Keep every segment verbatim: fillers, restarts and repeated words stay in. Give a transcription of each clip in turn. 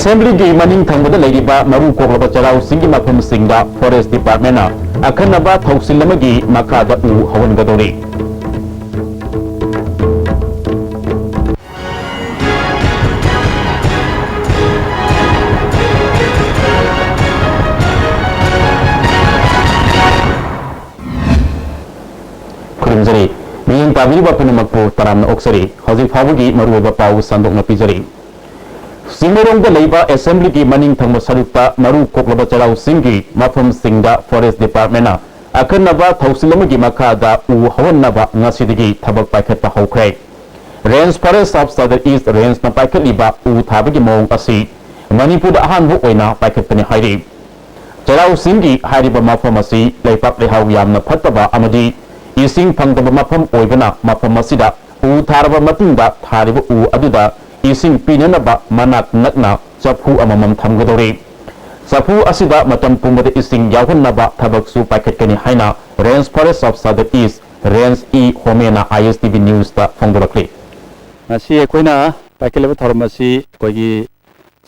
ꯑꯦꯁꯦꯝꯕ꯭ꯂꯤꯒꯤ ꯃꯅꯤꯡ ꯊꯪꯕꯗ ꯂꯩꯔꯤꯕ ꯃꯔꯨ ꯀꯣꯛꯂꯕ ꯆꯩꯔꯥꯎ ꯆꯤꯡꯒꯤ ꯃꯐꯝꯁꯤꯡꯗ ꯐꯣꯔꯦꯁ ꯗꯤꯄꯥꯔꯠꯃꯦꯟꯅ ꯑꯈꯟꯅꯕ ꯊꯧꯁꯤꯜ ꯑꯃꯒꯤ ꯃꯈꯥꯗ ꯎ ꯍꯧꯍꯟꯒꯗꯧꯔꯤ꯫ ꯈꯨꯔꯨꯝꯖꯔꯤ꯫ ꯃꯤꯠꯌꯦꯡ ꯇꯥꯕꯤꯔꯤꯕ ꯄꯨꯝꯅꯃꯛꯄꯨ ꯇꯔꯥꯝꯅ ꯑꯣꯛꯆꯔꯤ꯫ ꯍꯧꯖꯤꯛ ꯐꯥꯎꯕꯒꯤ ꯃꯔꯨꯑꯣꯏꯕ ꯄꯥꯎ ꯁꯟꯗꯣꯛꯅ ꯄꯤꯖꯔꯤ꯫ ꯆꯤꯡꯃꯩꯔꯣꯡꯗ ꯂꯩꯕ ꯑꯦꯁꯦꯝꯕ꯭ꯂꯤꯒꯤ ꯃꯅꯤꯡ ꯊꯪꯕ ꯁꯔꯨꯛꯇ ꯃꯔꯨ ꯀꯣꯛꯂꯕ ꯆꯩꯔꯥꯎ ꯆꯤꯡꯒꯤ ꯃꯐꯝꯁꯤꯡꯗ ꯐꯣꯔꯦꯁ ꯗꯤꯄꯥꯔꯠꯃꯦꯟꯅ ꯑꯈꯟꯅꯕ ꯊꯧꯁꯤꯜ ꯑꯃꯒꯤ ꯃꯈꯥꯗ ꯎ ꯍꯧꯍꯟꯅꯕ ꯉꯁꯤꯗꯒꯤ ꯊꯕꯛ ꯄꯥꯏꯈꯠꯄ ꯍꯧꯈ꯭ꯔꯦ꯫ ꯔꯦꯟꯖ ꯐꯣꯔꯦꯁ ꯑꯣꯐ ꯁꯗꯔ ꯏꯁ ꯔꯦꯟꯖꯅ ꯄꯥꯏꯈꯠꯂꯤꯕ ꯎ ꯊꯥꯕꯒꯤ ꯃꯑꯣꯡ ꯑꯁꯤ ꯃꯅꯤꯄꯨꯔꯗ ꯑꯍꯥꯟꯕ ꯑꯣꯏꯅ ꯄꯥꯏꯈꯠꯄꯅꯤ ꯍꯥꯏꯔꯤ꯫ ꯆꯩꯔꯥꯎ ꯆꯤꯡꯒꯤ ꯍꯥꯏꯔꯤꯕ ꯃꯐꯝ ꯑꯁꯤ ꯂꯩꯄꯥꯛ ꯂꯩꯍꯥꯎ ꯌꯥꯝꯅ ꯐꯠꯇꯕ ꯑꯃꯗꯤ ꯏꯁꯤꯡ ꯐꯪꯗꯕ ꯃꯐꯝ ꯑꯣꯏꯕꯅ, ꯃꯐꯝ ꯑꯁꯤꯗ ꯎ ꯊꯥꯔꯕ ꯃꯇꯨꯡꯗ ꯊꯥꯔꯤꯕ ꯎ ꯑꯗꯨꯗ ꯏꯁꯤꯡ ꯄꯤꯅꯅꯕ ꯃꯅꯥꯛ ꯅꯛꯅ ꯆꯐꯨ ꯑꯃꯃꯝ ꯊꯝꯒꯗꯧꯔꯤ꯫ ꯆꯐꯨ ꯑꯁꯤꯗ ꯃꯇꯝ ꯄꯨꯝꯕꯗ ꯏꯁꯤꯡ ꯌꯥꯎꯍꯟꯅꯕ ꯊꯕꯛꯁꯨ ꯄꯥꯏꯈꯠꯀꯅꯤ ꯍꯥꯏꯅ range forest of Sadar east range E Homen I S T V ꯅ꯭ꯌꯨꯁꯇ ꯐꯣꯡꯗꯣꯔꯛꯂꯤ꯫ ꯉꯁꯤ ꯑꯩꯈꯣꯏꯅ ꯄꯥꯏꯈꯠꯂꯤꯕ ꯊꯧꯔꯝ ꯑꯁꯤ ꯑꯩꯈꯣꯏꯒꯤ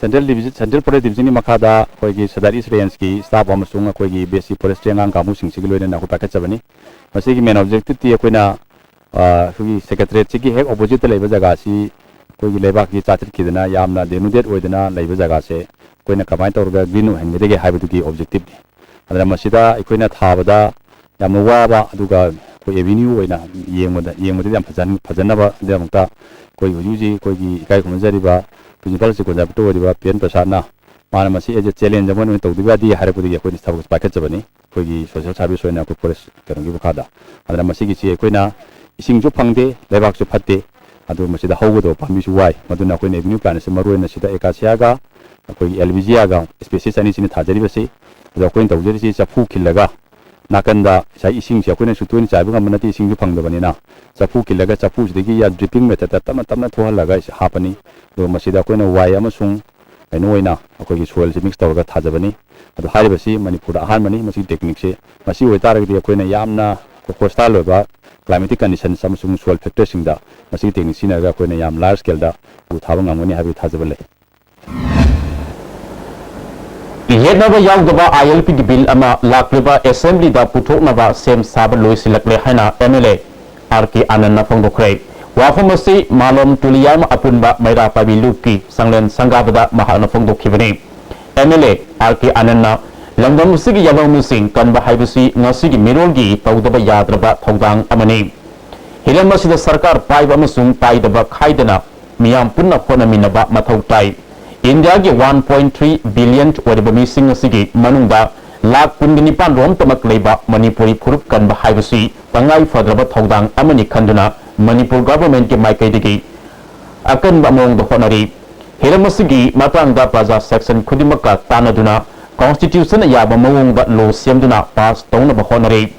ꯁꯦꯟꯇ꯭ꯔꯦꯜ ꯗꯤꯚꯤꯖꯟ, ꯁꯦꯟꯇ꯭ꯔꯦꯜ ꯐꯣꯔꯦꯁ ꯗꯤꯚꯤꯖꯟꯒꯤ ꯃꯈꯥꯗ ꯑꯩꯈꯣꯏꯒꯤ ꯁꯗꯔ ꯏꯁ ꯔꯦꯟꯖꯀꯤ ꯁ꯭ꯇꯥꯐ ꯑꯃꯁꯨꯡ ꯑꯩꯈꯣꯏꯒꯤ ꯕꯤ ꯑꯦꯁ ꯁꯤ ꯐꯣꯔꯦꯁꯇ꯭ꯔꯤ ꯑꯉꯥꯡ ꯀꯥꯡꯕꯨꯁꯤꯡꯁꯤꯒꯤ ꯂꯣꯏꯅꯅ ꯑꯩꯈꯣꯏ ꯄꯥꯏꯈꯠꯆꯕꯅꯤ꯫ ꯃꯁꯤꯒꯤ ꯃꯦꯟ ꯑꯣꯕꯖꯦꯛꯇꯤꯞꯇꯤ ꯑꯩꯈꯣꯏꯅ, ꯑ, ꯑꯩꯈꯣꯏꯒꯤ ꯁꯦꯀ꯭ꯔꯦꯇꯔꯤꯌꯦꯠꯁꯤꯒꯤ ꯍꯦꯛ ꯑꯣꯄꯣꯖꯤꯠꯇ ꯂꯩꯕ ꯖꯒꯥꯁꯤ ꯑꯩꯈꯣꯏꯒꯤ ꯂꯩꯕꯥꯛꯀꯤ ꯆꯥꯊꯠꯈꯤꯗꯅ ꯌꯥꯝꯅ ꯗꯦꯅꯨꯗꯦꯠ ꯑꯣꯏꯗꯅ ꯂꯩꯕ ꯖꯒꯥꯁꯦ ꯑꯩꯈꯣꯏꯅ ꯀꯃꯥꯏꯅ ꯇꯧꯔꯒ ꯒ꯭ꯔꯤꯟ ꯑꯣꯏꯍꯟꯒꯗꯒꯦ ꯍꯥꯏꯕꯗꯨꯒꯤ ꯑꯣꯕꯖꯦꯛꯇꯤꯞꯅꯤ꯫ ꯑꯗꯨꯅ ꯃꯁꯤꯗ ꯑꯩꯈꯣꯏꯅ ꯊꯥꯕꯗ ꯌꯥꯝꯅ ꯋꯥꯕ, ꯑꯗꯨꯒ ꯑꯩꯈꯣꯏ ꯑꯦꯚꯤꯅ꯭ꯌꯨ ꯑꯣꯏꯅ ꯌꯦꯡꯕꯗ, ꯌꯦꯡꯕꯗꯗꯤ ꯌꯥꯝ ꯐꯖꯍꯟ-, ꯐꯖꯅꯕꯒꯤꯗꯃꯛꯇ ꯑꯩꯈꯣꯏ ꯍꯧꯖꯤꯛ ꯍꯧꯖꯤꯛ ꯑꯩꯈꯣꯏꯒꯤ ꯏꯀꯥꯏ ꯈꯨꯝꯅꯖꯔꯤꯕ ꯄ꯭ꯔꯤꯟꯁꯤꯄꯥꯜ ꯆꯤꯐ ꯀꯣꯟꯁꯥꯜ ꯑꯣꯏꯔꯤꯕ ꯄꯤ ꯑꯦꯟ ꯄ꯭ꯔꯁꯥꯗꯅ ꯃꯥꯅ ꯃꯁꯤ as a challenge ꯑꯃ ꯑꯣꯏꯅ ꯇꯧꯗꯕ ꯌꯥꯗꯦ ꯍꯥꯏꯔꯛꯄꯗꯒꯤ ꯑꯩꯈꯣꯏꯅ ꯊꯕꯛ ꯄꯥꯏꯈꯠꯆꯕꯅꯤ꯫ ꯑꯩꯈꯣꯏꯒꯤ ꯁꯣꯁꯤꯌꯦꯜ ꯁꯥꯔꯚꯤꯁ ꯑꯣꯏꯅ ꯑꯩꯈꯣꯏ ꯐꯣꯔꯦꯁ ꯀꯩꯅꯣꯒꯤ ꯃꯈꯥꯗ꯫ ꯑꯗꯨꯅ ꯃꯁꯤꯒꯤꯁꯤ ꯑꯩꯈꯣꯏꯅ ꯏꯁꯤꯡꯁꯨ ꯐꯪꯗꯦ, ꯂꯩꯕꯥꯛꯁꯨ ꯐꯠꯇꯦ, ꯑꯗꯨ ꯃꯁꯤꯗ ꯍꯧꯒꯗꯕ ꯄꯥꯝꯕꯤꯁꯨ ꯋꯥꯏ꯫ ꯃꯗꯨꯅ ꯑꯩꯈꯣꯏꯅ ꯑꯦꯚꯤꯅ꯭ꯌꯨ ꯄ꯭ꯂꯥꯟ ꯑꯁꯤ ꯃꯔꯨ ꯑꯣꯏꯅ ꯁꯤꯗ ꯑꯦꯀꯥꯁꯤꯌꯥꯒ ꯑꯩꯈꯣꯏꯒꯤ ꯑꯦꯜꯕꯤꯖꯤꯌꯥꯒ ꯁ꯭ꯄꯦꯁꯤꯁ ꯑꯅꯤꯁꯤꯅ ꯊꯥꯖꯔꯤꯕꯁꯤ꯫ ꯑꯗꯣ ꯑꯩꯈꯣꯏꯅ ꯇꯧꯖꯔꯤꯁꯤ ꯆꯐꯨ ꯈꯤꯜꯂꯒ ꯅꯥꯀꯟꯗ ꯉꯁꯥꯏ ꯏꯁꯤꯡꯁꯦ ꯑꯩꯈꯣꯏꯅꯁꯨ ꯇꯣꯏꯅ ꯆꯥꯏꯕ ꯉꯝꯕ ꯅꯠꯇꯦ, ꯏꯁꯤꯡꯁꯨ ꯐꯪꯗꯕꯅꯤꯅ꯫ ꯆꯐꯨ ꯈꯤꯜꯂꯒ ꯆꯐꯨꯁꯤꯗꯒꯤ ꯗ꯭ꯔꯤꯄꯤꯡ ꯃꯦꯊꯠꯇ ꯇꯞꯅ ꯇꯞꯅ ꯊꯣꯛꯍꯜꯂꯒ ꯍꯥꯞꯄꯅꯤ꯫ ꯑꯗꯨꯒ ꯃꯁꯤꯗ ꯑꯩꯈꯣꯏꯅ ꯋꯥꯏ ꯑꯃꯁꯨꯡ ꯀꯩꯅꯣ ꯑꯣꯏꯅ ꯑꯩꯈꯣꯏꯒꯤ ꯁꯣꯏꯜꯁꯦ ꯃꯤꯛꯁ ꯇꯧꯔꯒ ꯊꯥꯖꯕꯅꯤ꯫ ꯑꯗꯣ ꯍꯥꯏꯔꯤꯕꯁꯤ ꯃꯅꯤꯄꯨꯔꯗ ꯑꯍꯥꯟꯕꯅꯤ꯫ ꯃꯁꯤꯒꯤ ꯇꯦꯛꯅꯤꯛꯁꯦ, ꯃꯁꯤ ꯑꯣꯏꯇꯥꯔꯒꯗꯤ ꯑꯩꯈꯣꯏꯅ ꯌꯥꯝꯅ ꯍꯣꯁꯇꯥꯏꯜ ꯑꯣꯏꯕ ꯀ꯭ꯂꯥꯏꯃꯦꯇꯤꯛ ꯀꯟꯗꯤꯁꯟꯁ ꯑꯃꯁꯨꯡ ꯁꯣꯏꯜ ꯐꯦꯛꯇꯔꯁꯤꯡꯗ ꯃꯁꯤꯒꯤ ꯇꯦꯛꯅꯤꯛ ꯁꯤꯖꯤꯟꯅꯔꯒ ꯑꯩꯈꯣꯏꯅ ꯌꯥꯝ ꯂꯥꯔꯖ ꯁ꯭ꯀꯦꯜꯗ ꯎ ꯊꯥꯕ ꯉꯝꯒꯅꯤ ꯍꯥꯏꯕꯒꯤ ꯊꯥꯖꯕ ꯂꯩ꯫ ꯌꯦꯠꯅꯕ ꯌꯥꯎꯗꯕ ILPꯒꯤ ꯕꯤꯜ ꯑꯃ ꯂꯥꯛꯂꯤꯕ ꯑꯦꯁꯦꯝꯕ꯭ꯂꯤꯗ ꯄꯨꯊꯣꯛꯅꯕ ꯁꯦꯝ ꯁꯥꯕ ꯂꯣꯏꯁꯤꯜꯂꯛꯂꯦ ꯍꯥꯏꯅ MLA RK ꯑꯥꯅꯟꯗꯅ ꯐꯣꯡꯗꯣꯛꯈ꯭ꯔꯦ꯫ ꯋꯥꯐꯝ ꯑꯁꯤ ꯃꯥꯂꯣꯝ ꯇꯨꯂꯤꯌꯥꯝ ꯑꯄꯨꯟꯕ ꯃꯩꯔꯥ ꯄꯥꯏꯕꯤ ꯂꯨꯞꯀꯤ ꯆꯥꯡꯂꯦꯟ ꯁꯪꯒꯥꯕꯗ ꯃꯍꯥꯛꯅ ꯐꯣꯡꯗꯣꯛꯈꯤꯕꯅꯤ꯫ MLA RK ꯑꯥꯅꯟꯗꯅ ꯂꯝꯗꯝ ꯑꯁꯤꯒꯤ ꯌꯥꯂꯣꯡꯃꯤꯁꯤꯡ ꯀꯟꯕ ꯍꯥꯏꯕꯁꯤ ꯉꯁꯤꯒꯤ ꯃꯤꯔꯣꯜꯒꯤ ꯇꯧꯗꯕ ꯌꯥꯗ꯭ꯔꯕ ꯊꯧꯗꯥꯡ ꯑꯃꯅꯤ꯫ ꯍꯤꯔꯝ ꯑꯁꯤꯗ ꯁꯔꯀꯥꯔ ꯄꯥꯏꯕ ꯑꯃꯁꯨꯡ ꯄꯥꯏꯗꯕ ꯈꯥꯏꯗꯅ ꯃꯤꯌꯥꯝ ꯄꯨꯟꯅ ꯍꯣꯠꯅꯃꯤꯟꯅꯕ ꯃꯊꯧ ꯇꯥꯏ꯫ ꯏꯟꯗꯤꯌꯥꯒꯤ one point three billion ꯑꯣꯏꯔꯤꯕ ꯃꯤꯁꯤꯡ ꯑꯁꯤꯒꯤ ꯃꯅꯨꯡꯗ ꯂꯥꯈ ꯀꯨꯟꯒ ꯅꯤꯄꯥꯟ ꯔꯣꯝꯇꯃꯛ ꯂꯩꯕ ꯃꯅꯤꯄꯨꯔꯤ ꯐꯨꯔꯨꯞ ꯀꯟꯕ ꯍꯥꯏꯕꯁꯤ ꯇꯉꯥꯏ ꯐꯗ꯭ꯔꯕ ꯊꯧꯗꯥꯡ ꯑꯃꯅꯤ ꯈꯟꯗꯨꯅ ꯃꯅꯤꯄꯨꯔ ꯒꯚꯔꯟꯃꯦꯟꯠꯀꯤ ꯃꯥꯏꯀꯩꯗꯒꯤ ꯑꯀꯟꯕ ꯃꯑꯣꯡꯗ ꯍꯣꯠꯅꯔꯤ꯫ ꯍꯤꯔꯝ ꯑꯁꯤꯒꯤ ꯃꯇꯥꯡꯗ ꯄ꯭ꯔꯖꯥ ꯁꯦꯛꯁꯟ ꯈꯨꯗꯤꯡꯃꯛꯀ ꯇꯥꯟꯅꯗꯨꯅ ꯀꯣꯟꯁꯇꯤꯇ꯭ꯌꯨꯁꯟꯅ ꯌꯥꯕ ꯃꯑꯣꯡꯗ ꯂꯣ ꯁꯦꯝꯗꯨꯅ ꯄꯥꯁ ꯇꯧꯅꯕ ꯍꯣꯠꯅꯔꯤ꯫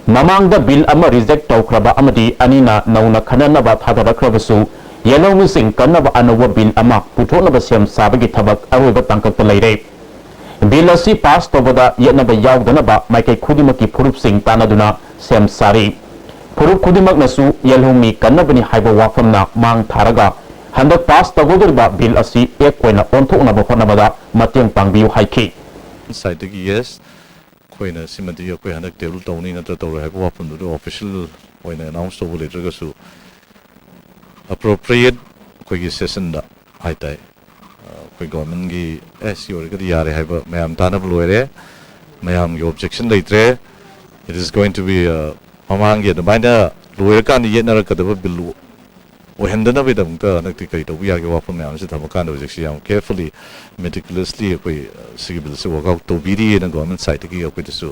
ꯃꯃꯥꯡꯗ ꯕꯤꯜ ꯑꯃ ꯔꯤꯖꯦꯛ ꯇꯧꯈ꯭ꯔꯕ ꯑꯃꯗꯤ ꯑꯅꯤꯅ ꯅꯧꯅ ꯈꯟꯅꯅꯕ ꯊꯥꯗꯔꯛꯈ꯭ꯔꯕꯁꯨ, ꯌꯦꯜꯍꯧꯃꯤꯁꯤꯡ ꯀꯟꯅꯕ ꯑꯅꯧꯕ ꯕꯤꯜ ꯑꯃ ꯄꯨꯊꯣꯛꯅꯕ ꯁꯦꯝ ꯁꯥꯕꯒꯤ ꯊꯕꯛ ꯑꯔꯣꯏꯕ ꯇꯥꯡꯀꯛꯇ ꯂꯩꯔꯦ꯫ ꯕꯤꯜ ꯑꯁꯤ ꯄꯥꯁ ꯇꯧꯕꯗ ꯌꯦꯠꯅꯕ ꯌꯥꯎꯗꯅꯕ ꯃꯥꯏꯀꯩ ꯈꯨꯗꯤꯡꯃꯛꯀꯤ ꯐꯨꯔꯨꯞꯁꯤꯡ ꯇꯥꯟꯅꯗꯨꯅ ꯁꯦꯝ ꯁꯥꯔꯤ꯫ ꯐꯨꯔꯨꯞ ꯈꯨꯗꯤꯡꯃꯛꯅꯁꯨ ꯌꯦꯜꯍꯧꯃꯤ ꯀꯟꯅꯕꯅꯤ ꯍꯥꯏꯕ ꯋꯥꯐꯝꯅ ꯃꯥꯡ ꯊꯥꯔꯒ ꯍꯟꯗꯛ ꯄꯥꯁ ꯇꯧꯒꯗꯧꯔꯤꯕ ꯕꯤꯜ ꯑꯁꯤ ꯑꯦꯛ ꯑꯣꯏꯅ ꯑꯣꯟꯊꯣꯛꯅꯕ ꯍꯣꯠꯅꯕꯗ ꯃꯇꯦꯡ ꯄꯥꯡꯕꯤꯌꯨ ꯍꯥꯏꯈꯤ꯫ ꯁꯥꯏꯠꯇꯒꯤ ꯌꯦꯁ, ꯑꯩꯈꯣꯏꯅ ꯁꯤꯃꯗꯤ ꯑꯩꯈꯣꯏ ꯍꯟꯗꯛ ꯇꯦꯕꯜ ꯇꯧꯅꯤ ꯅꯠꯇ꯭ꯔ ꯇꯧꯔꯣꯏ ꯍꯥꯏꯕ ꯋꯥꯐꯝꯗꯨꯗ ꯑꯣꯐꯤꯁꯤꯌꯦꯜ ꯑꯣꯏꯅ ꯑꯦꯅꯥꯎꯟꯁ ꯇꯧꯕ ꯂꯩꯇ꯭ꯔꯒꯁꯨ, ꯑꯦꯄ꯭ꯔꯣꯄ꯭ꯔꯤꯌꯦꯠ ꯑꯩꯈꯣꯏꯒꯤ ꯁꯦꯁꯟꯗ ꯍꯥꯏ ꯇꯥꯏ, ꯑꯩꯈꯣꯏ ꯒꯣꯔꯃꯦꯟꯒꯤ ꯑꯦ ꯁꯤ ꯑꯣꯏꯔꯒꯗꯤ ꯌꯥꯔꯦ ꯍꯥꯏꯕ ꯃꯌꯥꯝ ꯇꯥꯟꯅꯕ ꯂꯣꯏꯔꯦ, ꯃꯌꯥꯝꯒꯤ ꯑꯣꯕꯖꯦꯛꯁꯟ ꯂꯩꯇ꯭ꯔꯦ꯫ It is going to be, ꯃꯃꯥꯡꯒꯤ ꯑꯗꯨꯃꯥꯏꯅ ꯂꯣꯏꯔꯀꯥꯟꯗ ꯌꯦꯠꯅꯔꯛꯀꯗꯕ ꯕꯤꯜ ꯑꯣꯏꯍꯟꯗꯅꯕꯒꯤꯗꯃꯛꯇ ꯍꯟꯗꯛꯇꯤ ꯀꯔꯤ ꯇꯧꯕ ꯌꯥꯒꯦ ꯋꯥꯐꯝ ꯃꯌꯥꯝꯁꯤ ꯊꯝꯃꯀꯥꯟꯗ ꯍꯧꯖꯤꯛꯁꯤ ꯌꯥꯝ ꯀꯦꯌꯔꯐꯨꯜꯂꯤ, ꯃꯦꯇꯤꯀꯨꯂꯁꯂꯤ ꯑꯩꯈꯣꯏ ꯁꯤꯒꯤ ꯕꯤꯜꯁꯤ ꯋꯥꯔꯛ ꯑꯥꯎꯠ ꯇꯧꯕꯤꯔꯤꯑꯅ ꯒꯣꯔꯃꯦꯟ ꯁꯥꯏꯠꯇꯒꯤ ꯑꯩꯈꯣꯏꯗꯁꯨ,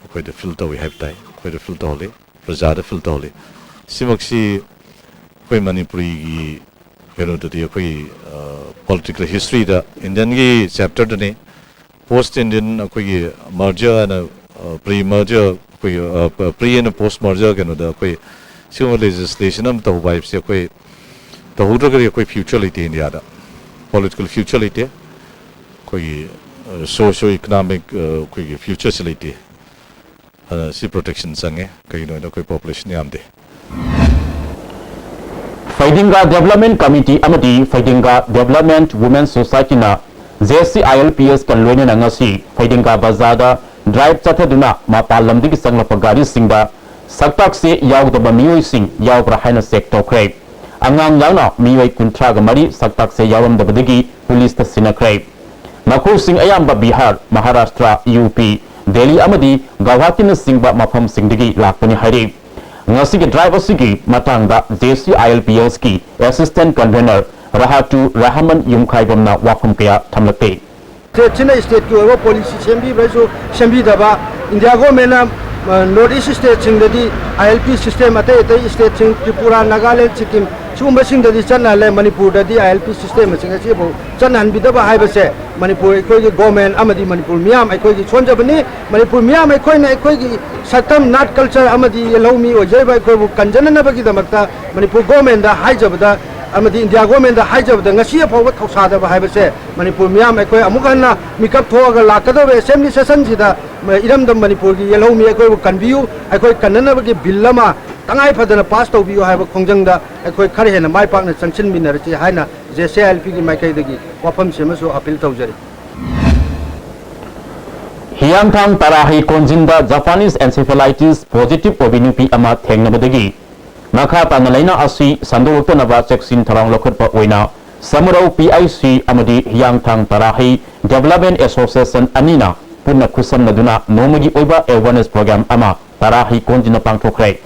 ꯑꯩꯈꯣꯏꯗ ꯐꯤꯜ ꯇꯧꯏ ꯍꯥꯏꯕ ꯇꯥꯏ, ꯑꯩꯈꯣꯏꯗ ꯐꯤꯜ ꯇꯧꯍꯜꯂꯤ, ꯄ꯭ꯔꯖꯥꯗ ꯐꯤꯜ ꯇꯧꯍꯜꯂꯤ꯫ ꯁꯤꯃꯛꯁꯤ ꯑꯩꯈꯣꯏ ꯃꯅꯤꯄꯨꯔꯤꯒꯤ ꯀꯩꯅꯣꯗꯗꯤ, ꯑꯩꯈꯣꯏ ꯄꯣꯂꯤꯇꯤꯀꯦꯜ ꯍꯤꯁꯇ꯭ꯔꯤꯗ ꯏꯟꯗꯤꯌꯟꯒꯤ ꯆꯦꯞꯇꯔꯗꯅꯤ, ꯄꯣꯁ ꯏꯟꯗꯤꯌꯟ ꯑꯩꯈꯣꯏꯒꯤ ꯃꯔꯖꯔ ꯑꯅ, ꯄ꯭ꯔꯤ ꯃꯔꯖꯔ ꯑꯩꯈꯣꯏꯒꯤ, ꯄ꯭ꯔꯤ ꯑꯦꯟ ꯄꯣꯁ ꯃꯔꯖꯔ ꯀꯩꯅꯣꯗ ꯑꯩꯈꯣꯏ ꯁꯤꯒꯨꯝꯕ ꯂꯦꯖꯤꯁꯂꯦꯁꯟ ꯑꯃ ꯇꯧꯕ ꯍꯥꯏꯕꯁꯦ ꯑꯩꯈꯣꯏ ꯇꯧꯍꯧꯗ꯭ꯔꯒꯗꯤ ꯑꯩꯈꯣꯏ ꯐ꯭ꯌꯨꯆꯔ ꯂꯩꯇꯦ ꯏꯟꯗꯤꯌꯥꯗ, ꯄꯣꯂꯤꯇꯤꯀꯦꯜ ꯐ꯭ꯌꯨꯆꯔ ꯂꯩꯇꯦ, ꯑꯩꯈꯣꯏꯒꯤ ꯁꯣꯁꯤꯌꯣ ꯏꯀꯣꯅꯣꯃꯤꯛ ꯑꯩꯈꯣꯏꯒꯤ ꯐ꯭ꯌꯨꯆꯔꯁꯤ ꯂꯩꯇꯦ꯫ ꯑꯗꯨꯅ ꯁꯤ ꯄ꯭ꯔꯣꯇꯦꯛꯁꯟ ꯆꯪꯉꯦ, ꯀꯩꯒꯤꯅꯣ ꯍꯥꯏꯗ ꯑꯩꯈꯣꯏ ꯄꯣꯄꯨꯂꯦꯁꯟ ꯌꯥꯝꯗꯦ꯫ ꯐꯩꯗꯤꯡꯒꯥ ꯗꯦꯕꯂꯞꯃꯦꯟꯠ ꯀꯃꯤꯇꯤ ꯑꯃꯗꯤ ꯐꯩꯗꯤꯡꯒꯥ ꯗꯦꯕꯂꯞꯃꯦꯟꯠ ꯋꯨꯃꯦꯟ ꯁꯣꯁꯥꯏꯇꯤꯅ J C I L P ask ꯂꯣꯏꯅꯅ ꯉꯁꯤ ꯐꯩꯗꯤꯡꯒꯥ ꯕꯖꯥꯔꯗ ꯗ꯭ꯔꯥꯏꯚ ꯆꯠꯊꯗꯨꯅ ꯃꯄꯥꯟ ꯂꯝꯗꯒꯤ ꯆꯪꯂꯛꯄ ꯒꯥꯔꯤꯁꯤꯡꯗ ꯁꯛꯇꯥꯛꯁꯦ ꯌꯥꯎꯗꯕ ꯃꯤꯑꯣꯏꯁꯤꯡ ꯌꯥꯎꯕ꯭ꯔꯥ ꯍꯥꯏꯅ ꯆꯦꯛ ꯇꯧꯈ꯭ꯔꯦ꯫ ꯑꯉꯥꯡ ꯌꯥꯎꯅ ꯃꯤꯑꯣꯏ ꯀꯨꯟꯊ꯭ꯔꯥꯒ ꯃꯔꯤ ꯁꯛꯇꯥꯛꯁꯦ ꯌꯥꯎꯔꯝꯗꯕꯗꯒꯤ ꯄꯨꯂꯤꯁꯇ ꯁꯤꯟꯅꯈ꯭ꯔꯦ꯫ ꯃꯈꯣꯏꯁꯤꯡ ꯑꯌꯥꯝꯕ ꯕꯤꯍꯥꯔ, ꯃꯍꯥꯔꯥꯁꯇ꯭ꯔ, ꯌꯨ ꯄꯤ, ꯗꯦꯜꯂꯤ ꯑꯃꯗꯤ ꯒꯧꯍꯥꯇꯤꯅꯆꯤꯡꯕ ꯃꯐꯝꯁꯤꯡꯗꯒꯤ ꯂꯥꯛꯄꯅꯤ ꯍꯥꯏꯔꯤ꯫ ꯉꯁꯤꯒꯤ ꯗ꯭ꯔꯥꯏꯚ ꯑꯁꯤꯒꯤ ꯃꯇꯥꯡꯗ J C I L P ꯑꯦꯁꯀꯤ ꯑꯦꯁꯤꯁꯇꯦꯟ ꯀꯟꯚꯦꯅꯔ ꯔꯍꯥꯇꯨ ꯔꯍꯃꯟ ꯌꯨꯝꯈꯥꯏꯕꯝꯅ ꯋꯥꯐꯝ ꯀꯌꯥ ꯊꯝꯂꯛꯂꯤ꯫ ꯁ꯭ꯇꯦꯠꯁꯤꯅ ꯁ꯭ꯇꯦꯠꯀꯤ ꯑꯣꯏꯕ ꯄꯣꯂꯤꯁꯤ ꯁꯦꯝꯕꯤꯕ꯭ꯔꯁꯨ ꯁꯦꯝꯕꯤꯗꯕ, ꯏꯟꯗꯤꯌꯥ ꯒꯣꯔꯃꯦꯟꯅ ꯅꯣꯔꯠ ꯏꯁ ꯁ꯭ꯇꯦꯠꯁꯤꯡꯗꯗꯤ ꯑꯥꯏ ꯑꯦꯜ ꯄꯤ ꯁꯤꯁꯇꯦꯝ, ꯑꯇꯩ ꯑꯇꯩ ꯁ꯭ꯇꯦꯠꯁꯤꯡ, ꯇ꯭ꯔꯤꯄꯨꯔꯥ, ꯅꯥꯒꯥꯂꯦꯟ, ꯁꯤꯛꯀꯤꯝ, ꯁꯤꯒꯨꯝꯕꯁꯤꯡꯗꯗꯤ ꯆꯠꯅꯍꯜꯂꯦ꯫ ꯃꯅꯤꯄꯨꯔꯗꯗꯤ ꯑꯥꯏ ꯑꯦꯜ ꯄꯤ ꯁꯤꯁꯇꯦꯝ ꯑꯁꯤ ꯉꯁꯤꯐꯥꯎ ꯆꯠꯅꯍꯟꯕꯤꯗꯕ ꯍꯥꯏꯕꯁꯦ ꯃꯅꯤꯄꯨꯔ ꯑꯩꯈꯣꯏꯒꯤ ꯒꯣꯔꯃꯦꯟ ꯑꯃꯗꯤ ꯃꯅꯤꯄꯨꯔ ꯃꯤꯌꯥꯝ ꯑꯩꯈꯣꯏꯒꯤ ꯁꯣꯟꯖꯕꯅꯤ꯫ ꯃꯅꯤꯄꯨꯔ ꯃꯤꯌꯥꯝ ꯑꯩꯈꯣꯏꯅ ꯑꯩꯈꯣꯏꯒꯤ ꯁꯛꯇꯝ, ꯅꯥꯠ, ꯀꯜꯆꯔ ꯑꯃꯗꯤ ꯌꯦꯜꯍꯧꯃꯤ ꯑꯣꯏꯖꯔꯤꯕ ꯑꯩꯈꯣꯏꯕꯨ ꯀꯟꯖꯅꯅꯕꯒꯤꯗꯃꯛꯇ ꯃꯅꯤꯄꯨꯔ ꯒꯣꯔꯃꯦꯟꯗ ꯍꯥꯏꯖꯕꯗ ꯑꯃꯗꯤ ꯏꯟꯗꯤꯌꯥ ꯒꯣꯔꯃꯦꯟꯗ ꯍꯥꯏꯖꯕꯗ ꯉꯁꯤ ꯐꯥꯎꯕ ꯊꯧꯁꯥꯗꯕ ꯍꯥꯏꯕꯁꯦ ꯃꯅꯤꯄꯨꯔ ꯃꯤꯌꯥꯝ ꯑꯩꯈꯣꯏ ꯑꯃꯨꯛ ꯍꯟꯅ ꯃꯤꯀꯞ ꯊꯣꯛꯑꯒ ꯂꯥꯛꯀꯗꯧꯔꯤꯕ ꯑꯦꯁꯦꯝꯕ꯭ꯂꯤ ꯁꯦꯁꯟꯁꯤꯗ ꯏꯔꯝꯗꯝ ꯃꯅꯤꯄꯨꯔꯒꯤ ꯌꯦꯜꯍꯧꯃꯤ ꯑꯩꯈꯣꯏꯕꯨ ꯀꯟꯕꯤꯌꯨ, ꯑꯩꯈꯣꯏ ꯀꯟꯅꯅꯕꯒꯤ ꯕꯤꯜ ꯑꯃ ꯇꯉꯥꯏ ꯐꯗꯅ ꯄꯥꯁ ꯇꯧꯕꯤꯌꯨ ꯍꯥꯏꯕ ꯈꯣꯡꯖꯪꯗ ꯑꯩꯈꯣꯏ ꯈꯔ ꯍꯦꯟꯅ ꯃꯥꯏ ꯄꯥꯛꯅ ꯆꯪꯁꯤꯟꯃꯤꯟꯅꯔꯁꯤ ꯍꯥꯏꯅ ꯖꯦ ꯁꯤ ꯑꯥꯏ ꯑꯦꯜ ꯄꯤꯒꯤ ꯃꯥꯏꯀꯩꯗꯒꯤ ꯋꯥꯐꯝꯁꯤꯃꯁꯨ ꯑꯄꯤꯜ ꯇꯧꯖꯔꯤ꯫ ꯍꯤꯌꯥꯡꯊꯥꯡ ꯇꯥꯔꯥꯍꯤ ꯀꯣꯟꯖꯤꯟꯗ ꯖꯄꯥꯅꯤꯁ ꯑꯦꯟꯁꯦꯐꯦꯂꯥꯏꯇꯤꯁ ꯄꯣꯖꯤꯇꯤꯚ ꯑꯣꯏꯕꯤ ꯅꯨꯄꯤ ꯑꯃ ꯊꯦꯡꯅꯕꯗꯒꯤ ꯃꯈꯥ ꯇꯥꯅ ꯂꯥꯏꯅꯥ ꯑꯁꯤ ꯁꯟꯗꯣꯛꯂꯛꯇꯅꯕ ꯆꯦꯛꯁꯤꯟ ꯊꯧꯔꯥꯡ ꯂꯧꯈꯠꯄ ꯑꯣꯏꯅ ꯁꯃꯨꯔꯧ ꯄꯤ ꯑꯥꯏ ꯁꯤ ꯑꯃꯗꯤ ꯍꯤꯌꯥꯡꯊꯥꯡ ꯇꯥꯔꯥꯍꯤ ꯗꯦꯕꯂꯞꯃꯦꯟ ꯑꯦꯁꯣꯁꯤꯌꯦꯁꯟ ꯑꯅꯤꯅ ꯄꯨꯟꯅ ꯈꯨꯠꯁꯝꯅꯗꯨꯅ ꯅꯣꯡꯃꯒꯤ ꯑꯣꯏꯕ ꯑꯦꯋꯥꯔꯅꯦꯁ ꯄ꯭ꯔꯣꯒ꯭ꯔꯥꯝ ꯑꯃ ꯇꯥꯔꯥꯍꯤ ꯀꯣꯟꯖꯤꯟꯗ ꯄꯥꯡꯊꯣꯛꯈ꯭ꯔꯦ꯫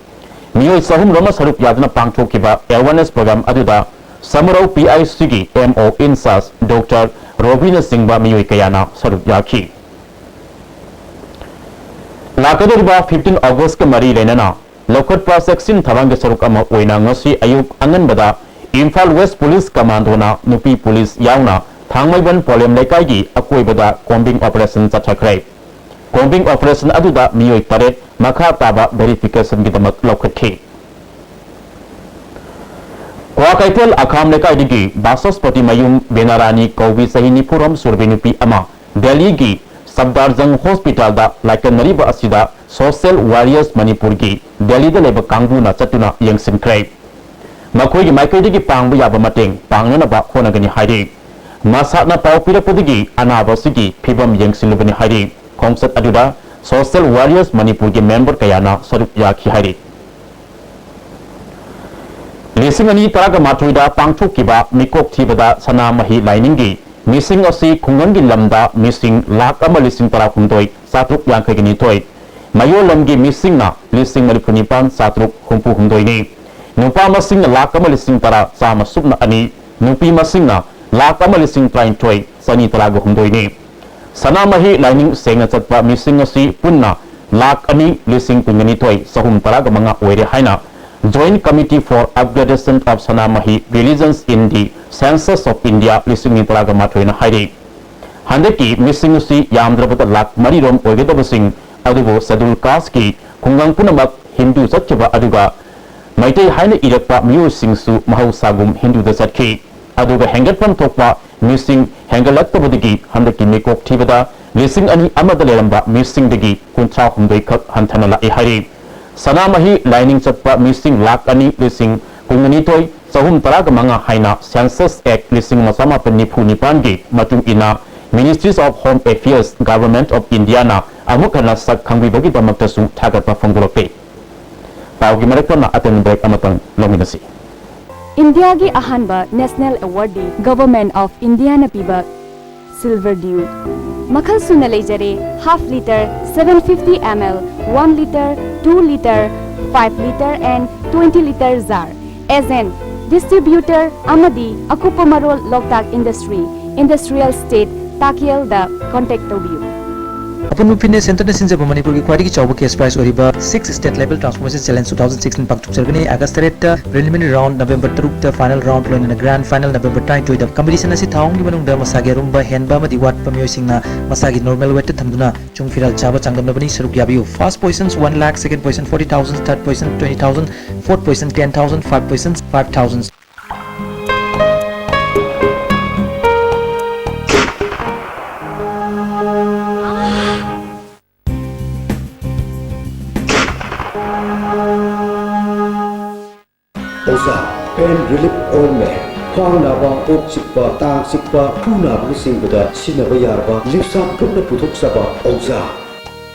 ꯃꯤꯑꯣꯏ ꯆꯍꯨꯝ ꯔꯣꯝꯅ ꯁꯔꯨꯛ ꯌꯥꯗꯨꯅ ꯄꯥꯡꯊꯣꯛꯈꯤꯕ ꯑꯦꯋꯥꯔꯅꯦꯁ ꯄ꯭ꯔꯣꯒ꯭ꯔꯥꯝ ꯑꯗꯨꯗ ꯁꯃꯨꯔꯧ ꯄꯤ ꯑꯥꯏ ꯁꯤꯒꯤ ꯑꯦꯝ ꯑꯣ ꯏꯟꯆꯥꯔꯖ ꯗꯣꯛꯇꯔ ꯔꯣꯕꯤꯅꯆꯤꯡꯕ ꯃꯤꯑꯣꯏ ꯀꯌꯥꯅ ꯁꯔꯨꯛ ꯌꯥꯈꯤ꯫ ꯂꯥꯛꯀꯗꯧꯔꯤꯕ fifteen Augustꯀ ꯃꯔꯤ ꯂꯩꯅꯅ ꯂꯧꯈꯠꯄ ꯆꯦꯛꯁꯤꯟ ꯊꯧꯔꯥꯡꯒꯤ ꯁꯔꯨꯛ ꯑꯃ ꯑꯣꯏꯅ ꯉꯁꯤ ꯑꯌꯨꯛ ꯑꯉꯟꯕꯗ ꯏꯝꯐꯥꯜ ꯋꯦꯁ ꯄꯨꯂꯤꯁ ꯀꯃꯥꯟꯗꯣꯅ ꯅꯨꯄꯤ ꯄꯨꯂꯤꯁ ꯌꯥꯎꯅ ꯊꯥꯡꯃꯩꯕꯟ ꯄꯣꯂꯦꯝ ꯂꯩꯀꯥꯏꯒꯤ ꯑꯀꯣꯏꯕꯗ ꯀꯣꯝꯕꯤꯡ ꯑꯣꯄꯔꯦꯁꯟ ꯆꯠꯊꯈ꯭ꯔꯦ꯫ ꯀꯣꯝꯕꯤꯡ ꯑꯣꯄꯔꯦꯁꯟ ꯑꯗꯨꯗ ꯃꯤꯑꯣꯏ ꯇꯔꯦꯠ ꯃꯈꯥ ꯇꯥꯕ ꯚꯦꯔꯤꯐꯤꯀꯦꯁꯟꯒꯤꯗꯃꯛ ꯂꯧꯈꯠꯈꯤ꯫ ꯀ꯭ꯋꯥꯀꯩꯊꯦꯜ ꯑꯈꯥꯝ ꯂꯩꯀꯥꯏꯗꯒꯤ ꯕꯥꯁꯁꯄꯇꯤ ꯃꯌꯨꯝ ꯕꯦꯅꯥꯔꯥꯅꯤ ꯀꯧꯕꯤ ꯆꯍꯤ ꯅꯤꯐꯨꯔꯣꯝ ꯁꯨꯔꯕꯤ ꯅꯨꯄꯤ ꯑꯃ ꯗꯦꯜꯂꯤꯒꯤ ꯁꯐꯗꯔꯖꯪ ꯍꯣꯁꯄꯤꯇꯥꯜꯗ ꯂꯥꯏꯀꯠꯅꯔꯤꯕ ꯑꯁꯤꯗ ꯁꯣꯁꯤꯌꯦꯜ ꯋꯥꯔꯤꯌꯔꯁ ꯃꯅꯤꯄꯨꯔꯒꯤ ꯗꯦꯜꯂꯤꯗ ꯂꯩꯕ ꯀꯥꯡꯕꯨꯅ ꯆꯠꯇꯨꯅ ꯌꯦꯡꯁꯤꯟꯈ꯭ꯔꯦ꯫ ꯃꯈꯣꯏꯒꯤ ꯃꯥꯏꯀꯩꯗꯒꯤ ꯄꯥꯡꯕ ꯌꯥꯕ ꯃꯇꯦꯡ ꯄꯥꯡꯅꯅꯕ ꯍꯣꯠꯅꯒꯅꯤ ꯍꯥꯏꯔꯤ꯫ ꯃꯁꯥꯅ ꯄꯥꯎ ꯄꯤꯔꯛꯄꯗꯒꯤ ꯑꯅꯥꯕ ꯑꯁꯤꯒꯤ ꯐꯤꯕꯝ ꯌꯦꯡꯁꯤꯜꯂꯨꯕꯅꯤ ꯍꯥꯏꯔꯤ꯫ ꯈꯣꯡꯆꯠ ꯑꯗꯨꯗ Social Warriors ꯃꯅꯤꯄꯨꯔꯒꯤ ꯃꯦꯝꯕꯔ ꯀꯌꯥꯅ ꯁꯔꯨꯛ ꯌꯥꯈꯤ ꯍꯥꯏꯔꯤ꯫ ꯂꯤꯁꯤꯡ ꯑꯅꯤ ꯇꯔꯥꯒ ꯃꯥꯊꯣꯏꯗ ꯄꯥꯡꯊꯣꯛꯈꯤꯕ ꯃꯤꯀꯣꯛ ꯊꯤꯕꯗ ꯁꯅꯥꯃꯍꯤ ꯂꯥꯏꯅꯤꯡꯒꯤ ꯃꯤꯁꯤꯡ ꯑꯁꯤ ꯈꯨꯡꯒꯪꯒꯤ ꯂꯝꯗ ꯃꯤꯁꯤꯡ ꯂꯥꯈ ꯑꯃ ꯂꯤꯁꯤꯡ ꯇꯔꯥꯍꯨꯝꯗꯣꯏ ꯆꯥꯇ꯭ꯔꯨꯛ ꯌꯥꯡꯈꯩꯒ ꯅꯤꯊꯣꯏ, ꯃꯌꯣꯜ ꯂꯝꯒꯤ ꯃꯤꯁꯤꯡꯅ ꯂꯤꯁꯤꯡ ꯃꯔꯤꯐꯨ ꯅꯤꯄꯥꯟ ꯆꯥꯇ꯭ꯔꯨꯛ ꯍꯨꯝꯐꯨ ꯍꯨꯝꯗꯣꯏꯅꯤ, ꯅꯨꯄꯥ ꯃꯁꯤꯡꯅ ꯂꯥꯈ ꯑꯃ ꯂꯤꯁꯤꯡ ꯇꯔꯥ ꯆꯥꯝꯃ ꯁꯨꯞꯅ ꯑꯅꯤ, ꯅꯨꯄꯤ ꯃꯁꯤꯡꯅ ꯂꯥꯈ ꯑꯃ ꯂꯤꯁꯤꯡ ꯇꯔꯥꯅꯤꯊꯣꯏ ꯆꯅꯤ ꯇꯔꯥꯒ ꯍꯨꯝꯗꯣꯏꯅꯤ꯫ ꯁꯅꯥꯃꯍꯤ ꯂꯥꯏꯅꯤꯡ ꯁꯦꯡꯅ ꯆꯠꯄ ꯃꯤꯁꯤꯡ ꯑꯁꯤ ꯄꯨꯟꯅ ꯂꯥꯈ ꯑꯅꯤ ꯂꯤꯁꯤꯡ ꯀꯨꯟꯒ ꯅꯤꯊꯣꯏ ꯆꯍꯨꯝ ꯇꯔꯥꯒ ꯃꯉꯥ ꯑꯣꯏꯔꯦ ꯍꯥꯏꯅ Joint Committee for Upgradation of Sanamahi Religions in the Census of India ꯂꯤꯁꯤꯡ ꯑꯅꯤ ꯇꯔꯥꯒ ꯃꯥꯊꯣꯏꯅ ꯍꯥꯏꯔꯤ꯫ ꯍꯟꯗꯛꯀꯤ ꯃꯤꯁꯤꯡ ꯑꯁꯤ ꯌꯥꯝꯗ꯭ꯔꯕꯗ ꯂꯥꯈ ꯃꯔꯤꯔꯣꯝ ꯑꯣꯏꯒꯗꯕꯁꯤꯡ ꯑꯗꯨꯕꯨ Scheduled Casteꯀꯤ ꯈꯨꯡꯒꯪ ꯄꯨꯝꯅꯃꯛ ꯍꯤꯟꯗꯨ ꯆꯠꯈꯤꯕ ꯑꯗꯨꯒ ꯃꯩꯇꯩ ꯍꯥꯏꯅ ꯏꯔꯛꯄ ꯃꯤꯑꯣꯏꯁꯤꯡꯁꯨ ꯃꯍꯧꯁꯥꯒꯨꯝ ꯍꯤꯟꯗꯨꯗ ꯆꯠꯈꯤ꯫ ꯑꯗꯨꯒ ꯍꯦꯟꯒꯠꯐꯝ ꯊꯣꯛꯄ ꯃꯤꯁꯤꯡ ꯍꯦꯟꯒꯠꯂꯛꯇꯕꯗꯒꯤ ꯍꯟꯗꯛꯀꯤ ꯃꯤꯀꯣꯛ ꯊꯤꯕꯗ ꯂꯤꯁꯤꯡ ꯑꯅꯤ ꯑꯃꯗ ꯂꯩꯔꯝꯕ ꯃꯤꯁꯤꯡꯗꯒꯤ ꯀꯨꯟꯊ꯭ꯔꯥ ꯍꯨꯝꯗꯣꯏ ꯈꯛ ꯍꯟꯊꯅ ꯂꯥꯛꯏ ꯍꯥꯏꯔꯤ꯫ ꯁꯅꯥꯃꯍꯤ ꯂꯥꯏꯅꯤꯡ ꯆꯠꯄ ꯃꯤꯁꯤꯡ ꯂꯥꯈ ꯑꯅꯤ ꯂꯤꯁꯤꯡ ꯀꯨꯟꯒ ꯅꯤꯊꯣꯏ ꯆꯍꯨꯝ ꯇꯔꯥꯒ ꯃꯉꯥ ꯍꯥꯏꯅ Census Act ꯂꯤꯁꯤꯡ ꯑꯃ ꯆꯃꯥꯄꯟ ꯅꯤꯐꯨ ꯅꯤꯄꯥꯟꯒꯤ ꯃꯇꯨꯡ ꯏꯟꯅ Ministries of Home Affairs, Government of Indiaꯅ ꯑꯃꯨꯛ ꯍꯟꯅ ꯁꯛ ꯈꯪꯕꯤꯕꯒꯤꯗꯃꯛꯇꯁꯨ ꯊꯥꯒꯠꯄ ꯐꯣꯡꯗꯣꯔꯛꯂꯤ꯫ ꯄꯥꯎꯒꯤ ꯃꯔꯛ ꯊꯠꯅ ꯑꯇꯦꯟꯕ break ꯑꯃꯇꯪ ꯂꯧꯃꯤꯟꯅꯁꯤ꯫ ꯏꯟꯗꯤꯌꯥꯒꯤ ꯑꯍꯥꯟꯕ national awardꯗꯤ Government of Indiaꯅ ꯄꯤꯕ Silver Dew ꯃꯈꯜ ꯁꯨꯅ ꯂꯩꯖꯔꯦ: half litre, seven fifty ml, one litre, two litre, five litre and twenty litre jar꯫ Agent, distributor ꯑꯃꯗꯤ ꯑꯀꯨꯞꯄ ꯃꯔꯣꯜ ꯂꯣꯛꯇꯥꯛ Industry, Industrial Estate, ꯇꯥꯀꯦꯜꯗ contact ꯇꯧꯕꯤꯌꯨ꯫ ꯑꯄꯨꯟꯕ ꯐꯤꯠꯅꯦꯁ ꯁꯦꯟꯇꯔꯅ ꯁꯤꯟꯖꯕ ꯃꯅꯤꯄꯨꯔꯒꯤ ꯈ꯭ꯋꯥꯏꯗꯒꯤ ꯆꯥꯎꯕ cash prize ꯑꯣꯏꯔꯤꯕ Six State Level Transformation Challenge two thousand sixteen ꯄꯥꯡꯊꯣꯛꯆꯔꯒꯅꯤ꯫ ꯑꯥꯒꯁ ꯇꯔꯦꯠꯇ preliminary round, ꯅꯕꯦꯝꯕꯔ ꯇꯔꯨꯛꯇ final round, ꯂꯣꯏꯅꯅ grand final ꯅꯕꯦꯝꯕꯔ ꯇꯔꯥꯅꯤꯊꯣꯏꯗ꯫ Competition ꯑꯁꯤ ꯊꯥ ꯑꯍꯨꯝꯒꯤ ꯃꯅꯨꯡꯗ ꯃꯁꯥꯒꯤ ꯑꯔꯨꯝꯕ ꯍꯦꯟꯕ ꯑꯃꯗꯤ ꯋꯥꯠꯄ ꯃꯤꯑꯣꯏꯁꯤꯡꯅ ꯃꯁꯥꯒꯤ normal weightꯇ ꯊꯝꯗꯨꯅ ꯆꯨꯡ ꯐꯤꯔꯥꯜ ꯆꯥꯕ ꯆꯥꯡꯗꯝꯅꯕꯅꯤ꯫ ꯁꯔꯨꯛ ꯌꯥꯕꯤꯌꯨ꯫ First position one lakh, second position forty thousand, third position twenty thousand, fourth position ten thousand, fifth position five thousand꯫ ꯑꯣꯖꯥ, pain relief ointment꯫ ꯈ꯭ꯋꯥꯡ ꯅꯥꯕ, ꯀꯣꯛ ꯆꯤꯛꯄ, ꯇꯥꯡ ꯆꯤꯛꯄ, ꯈꯨ ꯅꯥꯕꯅꯆꯤꯡꯕꯗ ꯁꯤꯖꯤꯟꯅꯕ ꯌꯥꯔꯕ ꯂꯤꯞꯁꯥꯞ ꯒ꯭ꯔꯨꯞꯅ ꯄꯨꯊꯣꯛꯆꯕ ꯑꯣꯖꯥ꯫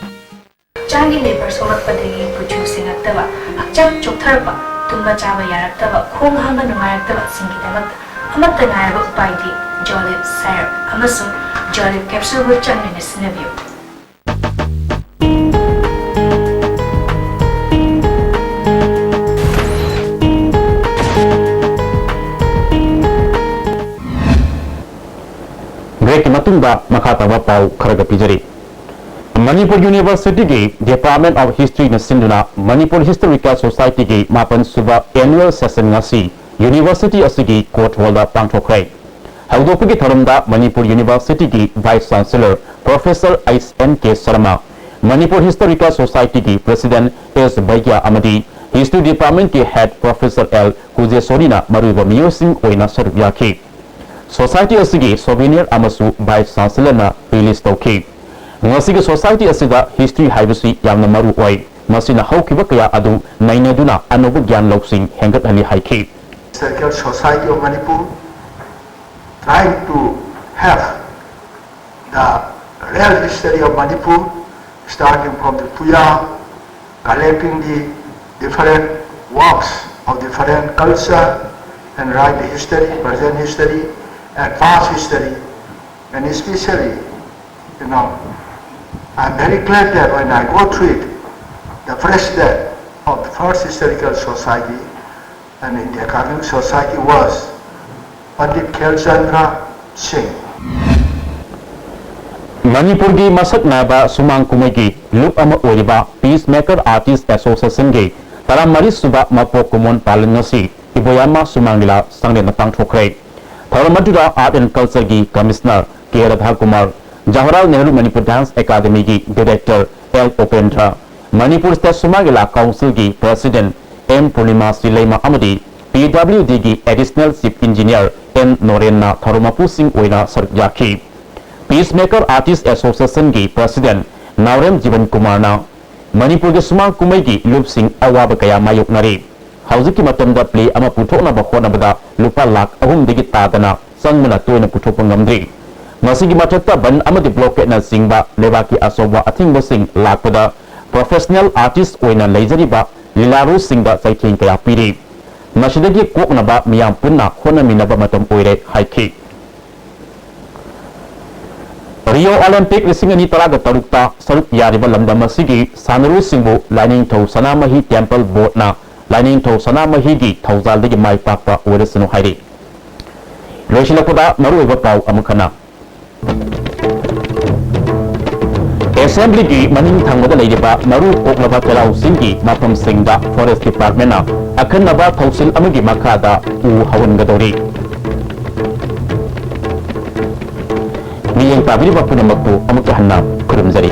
ꯍꯛꯆꯥꯡꯒꯤ ꯂꯦꯕꯔ ꯁꯣꯛꯂꯛꯄꯗꯒꯤ ꯀꯨꯆꯨ ꯁꯦꯡꯉꯛꯇꯕ, ꯍꯛꯆꯥꯡ ꯆꯣꯛꯊꯔꯛꯄ, ꯇꯨꯝꯕ ꯆꯥꯕ ꯌꯥꯔꯛꯇꯕ, ꯈꯣꯡ ꯍꯥꯝꯕ ꯅꯨꯡꯉꯥꯏꯔꯛꯇꯕꯁꯤꯡꯒꯤꯗꯃꯛꯇ ꯑꯃꯠꯇ ꯉꯥꯏꯔꯕ ꯎꯄꯥꯏꯗꯤ ꯖꯣꯂꯤꯞ ꯁꯥꯏꯔꯞ ꯑꯃꯁꯨꯡ ꯖꯣꯂꯤꯞ ꯀꯦꯞꯁꯨꯜꯕꯨ ꯆꯥꯡ ꯅꯥꯏꯅ ꯁꯤꯖꯤꯟꯅꯕꯤꯌꯨ꯫ ꯕ꯭ꯔꯦꯛꯀꯤ ꯃꯇꯨꯡꯗ ꯃꯈꯥ ꯇꯥꯕ ꯄꯥꯎ ꯈꯔꯒ ꯄꯤꯖꯔꯤ꯫ ꯃꯅꯤꯄꯨꯔ ꯌꯨꯅꯤꯚꯔꯁꯤꯇꯤꯒꯤ Department of Historyꯅ ꯁꯤꯟꯗꯨꯅ ꯃꯅꯤꯄꯨꯔ ꯍꯤꯁꯇꯣꯔꯤꯀꯦꯜ ꯁꯣꯁꯥꯏꯇꯤꯒꯤ ꯃꯥꯄꯟ ꯁꯨꯕ annual session ꯉꯁꯤ ꯌꯨꯅꯤꯚꯔꯁꯤꯇꯤ ꯑꯁꯤꯒꯤ ꯀꯣꯔꯠ ꯍꯣꯜꯗ ꯄꯥꯡꯊꯣꯛꯈ꯭ꯔꯦ꯫ ꯍꯧꯗꯣꯛꯄꯒꯤ ꯊꯧꯔꯝꯗ ꯃꯅꯤꯄꯨꯔ ꯌꯨꯅꯤꯚꯔꯁꯤꯇꯤꯒꯤ Vice Chancellor Professor H N K Sharma, Manipur historical ꯁꯣꯁꯥꯏꯇꯤꯒꯤ President ꯑꯦꯁ ꯕꯩꯒ꯭ꯌꯥ ꯑꯃꯗꯤ History Departmentꯀꯤ Head Professor ꯑꯦꯜ ꯀꯨꯖꯦꯁꯣꯔꯤꯅ ꯃꯔꯨꯑꯣꯏꯕ ꯃꯤꯑꯣꯏꯁꯤꯡ ꯑꯣꯏꯅ ꯁꯔꯨꯛ ꯌꯥꯈꯤ꯫ ꯁꯣꯁꯥꯏꯇꯤ ꯑꯁꯤꯒꯤ souvenir ꯑꯃꯁꯨ Vice Chancellorꯅ release ꯇꯧꯈꯤ꯫ ꯉꯁꯤꯒꯤ ꯁꯣꯁꯥꯏꯇꯤ ꯑꯁꯤꯗ history ꯍꯥꯏꯕꯁꯤ ꯌꯥꯝꯅ ꯃꯔꯨ ꯑꯣꯏ꯫ ꯃꯁꯤꯅ ꯍꯧꯈꯤꯕ ꯀꯌꯥ ꯑꯗꯨ ꯅꯩꯅꯗꯨꯅ ꯑꯅꯧꯕ ꯒ꯭ꯌꯥꯟ ꯂꯧꯁꯤꯡ ꯍꯦꯟꯒꯠꯍꯜꯂꯤ ꯍꯥꯏꯈꯤ꯫ Historical Society of Manipur, trying to have the real history of Manipur, starting from the Puya, collecting the different works of different culture and write the history, present history, and past history, and especially, you know, I'm very glad that when I go through it, the president of the first historical society and in the academic society was Pandit Khelchandra Singh. ꯃꯅꯤꯄꯨꯔꯒꯤ ꯃꯁꯛ ꯅꯥꯏꯕ ꯁꯨꯃꯥꯡ ꯀꯨꯝꯍꯩꯒꯤ ꯂꯨꯞ ꯑꯃ ꯑꯣꯏꯔꯤꯕ Peacemaker Artist Associationꯒꯤ ꯇꯔꯥꯃꯔꯤ ꯁꯨꯕ ꯃꯄꯣꯛ ꯀꯨꯝꯑꯣꯟ ꯄꯥꯂꯟ ꯉꯁꯤ ꯏꯕꯣꯌꯥꯃ ꯁꯨꯃꯥꯡ ꯂꯤꯂꯥ ꯁꯪꯂꯦꯟꯗ ꯄꯥꯡꯊꯣꯛꯈ꯭ꯔꯦ꯫ ꯊꯧꯔꯝ ꯑꯗꯨꯗ Art and Cultureꯒꯤ Commissioner K Radhakumar, Jawaharlal Nehru Manipur Dance Academyꯒꯤ Director L Upendro, Manipur State Sumang Lila Councilꯒꯤ President ꯑꯦꯝ ꯄꯨꯔꯅꯤꯃꯥ ꯁꯤꯂꯩꯃ ꯑꯃꯗꯤ ꯄꯤ ꯗꯕ꯭ꯂꯤꯎ ꯗꯤꯒꯤ Additional Chief Engineer ꯑꯦꯟ ꯅꯣꯔꯦꯟꯅ ꯊꯧꯔꯝ ꯃꯄꯨꯁꯤꯡ ꯑꯣꯏꯅ ꯁꯔꯨꯛ ꯌꯥꯈꯤ꯫ Peacemaker Artist Associationꯒꯤ President ꯅꯥꯎꯔꯦꯝ ꯖꯤꯕꯟ ꯀꯨꯃꯥꯔꯅ ꯃꯅꯤꯄꯨꯔꯒꯤ ꯁꯨꯃꯥꯡ ꯀꯨꯝꯍꯩꯒꯤ ꯂꯨꯞꯁꯤꯡ ꯑꯋꯥꯕ ꯀꯌꯥ ꯃꯥꯌꯣꯛꯅꯔꯤ꯫ ꯍꯧꯖꯤꯛꯀꯤ ꯃꯇꯝꯗ play ꯑꯃ ꯄꯨꯊꯣꯛꯅꯕ ꯍꯣꯠꯅꯕꯗ ꯂꯨꯄꯥ ꯂꯥꯈ ꯑꯍꯨꯝꯗꯒꯤ ꯇꯥꯗꯅ ꯆꯪꯕꯅ ꯇꯣꯏꯅ ꯄꯨꯊꯣꯛꯄ ꯉꯝꯗ꯭ꯔꯤ꯫ ꯃꯁꯤꯒꯤ ꯃꯊꯛꯇ ꯕꯟ ꯑꯃꯗꯤ blockade ꯅꯆꯤꯡꯕ ꯂꯩꯕꯥꯛꯀꯤ ꯑꯆꯧꯕ ꯑꯊꯤꯡꯕꯁꯤꯡ ꯂꯥꯛꯄꯗ professional artist ꯑꯣꯏꯅ ꯂꯩꯖꯔꯤꯕ ꯂꯤꯂꯥꯔꯨꯁꯤꯡꯗ ꯆꯩꯊꯦꯡ ꯀꯌꯥ ꯄꯤꯔꯤ꯫ ꯃꯁꯤꯗꯒꯤ ꯀꯣꯛꯅꯕ ꯃꯤꯌꯥꯝ ꯄꯨꯟꯅ ꯍꯣꯠꯅꯃꯤꯟꯅꯕ ꯃꯇꯝ ꯑꯣꯏꯔꯦ ꯍꯥꯏꯈꯤ꯫ ꯔꯤꯑꯣ ꯑꯣꯂꯤꯝꯄꯤꯛ ꯂꯤꯁꯤꯡ ꯑꯅꯤ ꯇꯔꯥꯒ ꯇꯔꯨꯛꯇ ꯁꯔꯨꯛ ꯌꯥꯔꯤꯕ ꯂꯝꯗꯝ ꯑꯁꯤꯒꯤ ꯁꯥꯟꯅꯔꯣꯏꯁꯤꯡꯕꯨ ꯂꯥꯏꯅꯤꯡꯊꯧ ꯁꯅꯥꯃꯍꯤ ꯇꯦꯝꯄꯜ ꯕꯣꯔꯗꯅ ꯂꯥꯏꯅꯤꯡꯊꯧ ꯁꯅꯥꯃꯍꯤꯒꯤ ꯊꯧꯖꯥꯜꯗꯒꯤ ꯃꯥꯏ ꯄꯥꯛꯄ ꯑꯣꯏꯔꯁꯅꯨ ꯍꯥꯏꯔꯤ꯫ ꯂꯣꯏꯁꯤꯜꯂꯛꯄꯗ ꯃꯔꯨꯑꯣꯏꯕ ꯄꯥꯎ ꯑꯃꯨꯛ ꯍꯟꯅ꯫ ꯑꯦꯁꯦꯝꯕ꯭ꯂꯤꯒꯤ ꯃꯅꯤꯡ ꯊꯪꯕꯗ ꯂꯩꯔꯤꯕ ꯃꯔꯨ ꯀꯣꯛꯂꯕ ꯆꯩꯔꯥꯎ ꯆꯤꯡꯒꯤ ꯃꯐꯝꯁꯤꯡꯗ ꯐꯣꯔꯦꯁ ꯗꯤꯄꯥꯔꯠꯃꯦꯟꯅ ꯑꯈꯟꯅꯕ ꯊꯧꯁꯤꯜ ꯑꯃꯒꯤ ꯃꯈꯥꯗ ꯎ ꯍꯧꯍꯟꯒꯗꯧꯔꯤ꯫ ꯃꯤꯠꯌꯦꯡ ꯇꯥꯕꯤꯔꯤꯕ ꯄꯨꯝꯅꯃꯛꯄꯨ ꯑꯃꯨꯛꯀ ꯍꯟꯅ ꯈꯨꯔꯨꯝꯖꯔꯤ꯫